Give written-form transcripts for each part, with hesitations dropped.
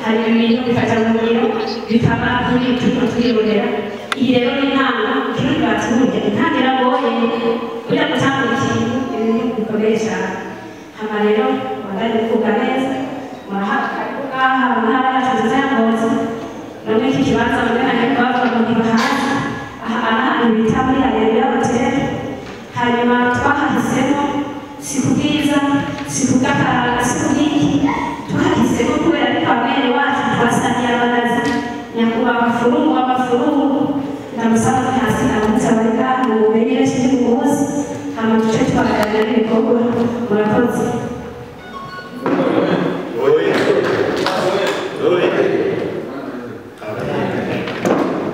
Hanyuma ibintu bifata mu ngiro, bikaba turi turiko turibonera. Iyi rero ni intango. Ikirundi bati burya intango iragoye, burya gutangura ikintu ibintu bikomeye cyane. Hama rero bandanye kuvuga neza, murahawe karibu ngaha mu ntara yacu nziza ya Ngozi. None iki kibanza bamwe na bavuga ngo ntibahazi, aha ari ahantu bita muri Haleluya Hotel. Hanyuma twahahisemo si kubwiza, si kubw'akaranga, si kubw'iki, twahahisemo kubera ari kwa mwene wacu twasangiye abagazi, nyakubahwa Furungu w'Amafurungu. Ndamusaba ko hasi aramutse abari ngaha ngo mumenye benshi ntimuzi, hama duce tubaganira n'ibikorwa. Murakoze.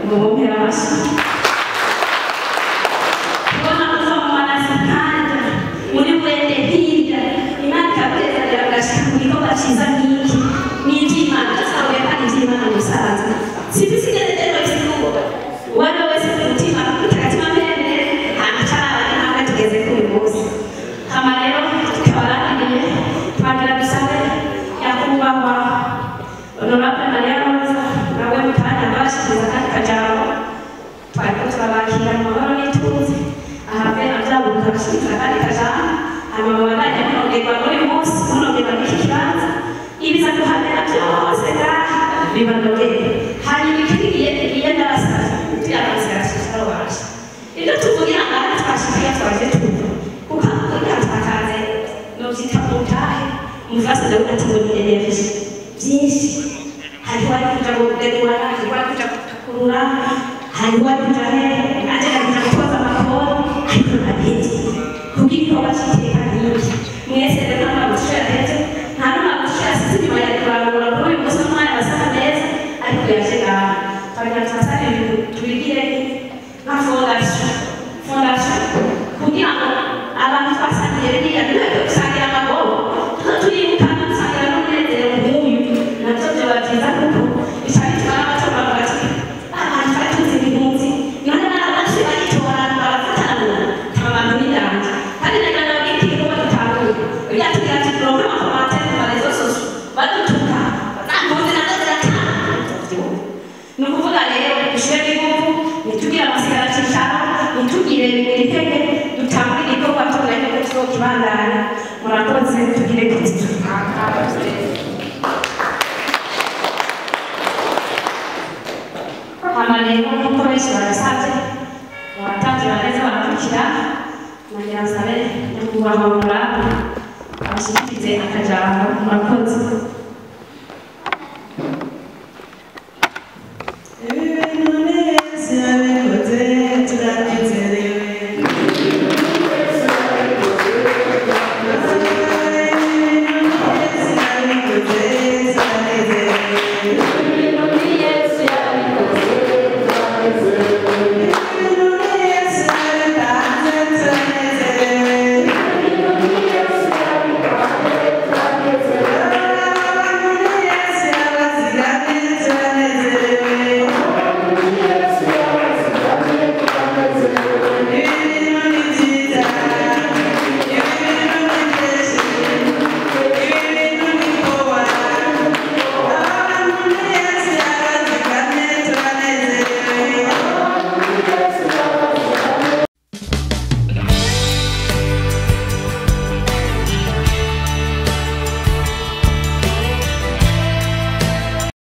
Mubumbire amashyi. Kubona kuva mu manasi kanja muri burende hirya, Imana ikakwezanira ugashika ku gikorwa ciza nk'iki, ni ivy'Imana. Twasabuye ko ari ivy'Imana mu bisanzwe, sifise ingene rero bisigura uwo ari we wese ku mutima utagatima mbere hama caraba intambwe tugeze kuri uyu munsi. Hama rero tukabarangiriye, twagira dusabe nyakubahwa Honorable Maria Rosa nawe mu kanya abashikiriza kandi kajambo. Twariko turabakira mu mahoro n'ituze, ahave avyabuka abashikiriza kandi kajambo. Hanyuma mubandanye munogerwa n'uyu munsi, munogerwa n'iki kibanza, ibiza kuhabera byose ngaha bibanogere. Hanyuma ikindi ngiye ndabasaba, tuyabasigara cicaro waje ibyo tuvugira ngaha twashikiye twaje tuva kuko ngaha twatanze novyita umutahe. Umufasa ndavuga ati ngo ni énergie byinshi, hariho ari kuja gutegura, hariho ari kuja gupakurura, hariho ari kuja hehe, aje kuja gutoza amakori, ariko ntabihevye kubw'igikorwa c'iteka nk'iki. Mwese rero nta magushusho yaheze, nta n'amagushusho yasize inyuma ya kurangura kuri uyu munsi n'umwanya wasaga neza, ariko yaje ngaha. Twagira tubasane ibintu tubigire nka fondation kugira ngo abantu twasangiye biriya ntibajye gusangira amagoro, tuza turibukana dusangira n'umunezero nk'uyu, nabyo byoba byiza kuko bica bituma n'abato bavuga ati abantu twari tuzi impunzi, none barabashe baritora barafatana mu nta bantu n'indanje. Kandi nagira ngo iki gikorwa dutanguye bijya tugira ati turonke ama commentaires ku ma réseaux sociaux badutuka, za mpunzi nazo ziratanga. Ni ukuvuga rero dushiremo ingufu, ntitugire amasigara cicaro, ntitugire intege, dutangure igikorwa tubona yuko tuzokibandanya. Murakoze, tugire Kristo. Hama rero nk'uko benshi babisabye, abatavyi baneze barakurikira, nagira nsabe nyakubahwa Honorable abashikirize akajambo. Murakoze.